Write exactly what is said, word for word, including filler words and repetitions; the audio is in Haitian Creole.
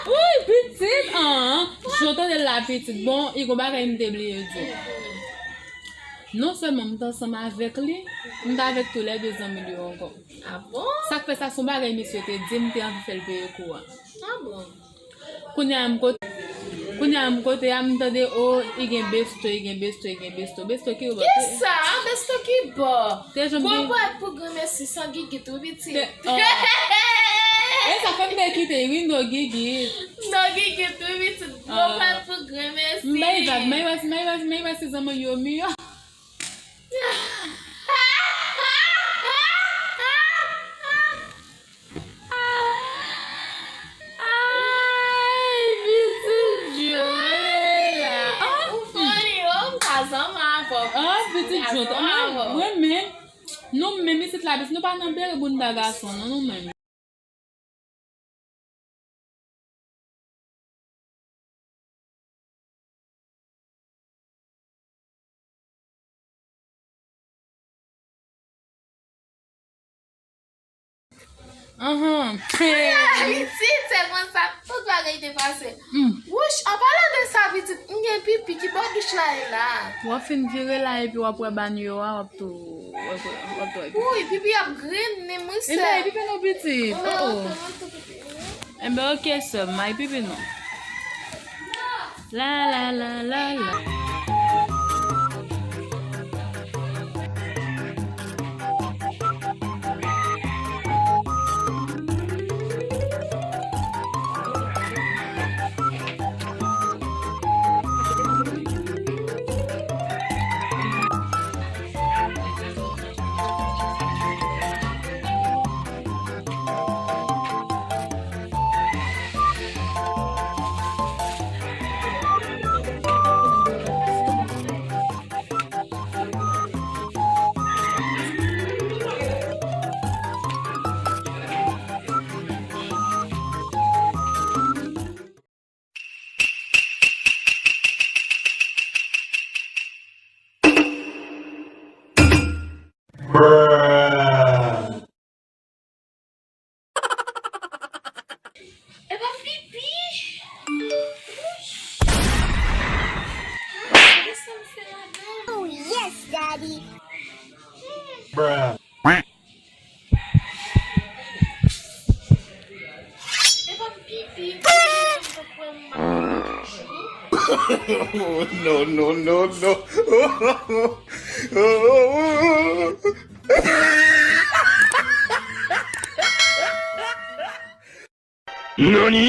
Wi, pitit, an. Jan w tande l la, pitit. Bon, li gon bagay m te bliye di w. Non sèlman m t ansanm avèk li, m t avèk toulède zanmi l yo ankò. Ah bon? Sa k fè sa se yon bagay misye te di m, m te anvi fè l peye kou a. Ah bon? Kounye a m kote, kounye a m kote a, m tande, o, li gen besto, li gen besto, li gen besto. Besto ki bò? Kisa? Besto ki bò? Te janm gen. Gwo pwèt pou granmesi san gigit wi pitit. Te, o. E sa fè m te kite, wi, no gigit. No gigit wi pitit. Gwo pwèt pou granmesi. M bay vag, may wè, may wè, may wè si zanmi yo miyò. Ay, pitit Djòl la. Ou funny, oh, m ta zanmi avè w. Ah, pitit Djòl, mwen, mwen menm, nou menm isit la, nou pa nan bere bounda gason, non, nou menm. Anhan. Pitit, se konsa tout bagay te pase. Wouch, an palan de sa, pitit, m gen pipi, ki bò douch la ye la? W ap fin vire la epi w ap wè banyo a, w ap tou, w ap, w ap tou wè pipi. Wi, pipi ap grennen, wi, sè. Ebyen, pipi nou pitit. Oh, oh. Enben, oke, sè m, may pipi non. La, la, la, la, la. Epa pipi. Wouch. Gade sa m fè ladan. Oh, yes, Daddy. Epa m pipi. No, no, no, no. Nani?